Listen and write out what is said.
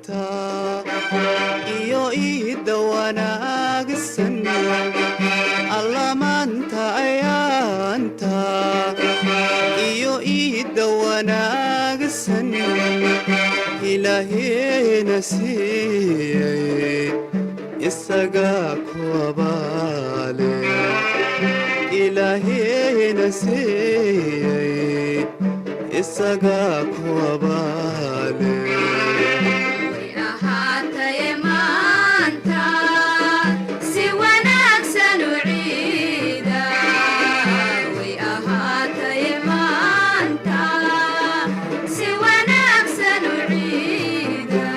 Ayaanta iyo iidda wanaagsan, alla maanta ayaanta iyo iidda wanaagsan Ilaahena siiyey, isagaa ku abaale. Ilaahena siiyey, isagaa ku abaale. Ahaataye maanta si wanaagsan u ciida. Way ahaataye maanta si wanaagsan u ciida.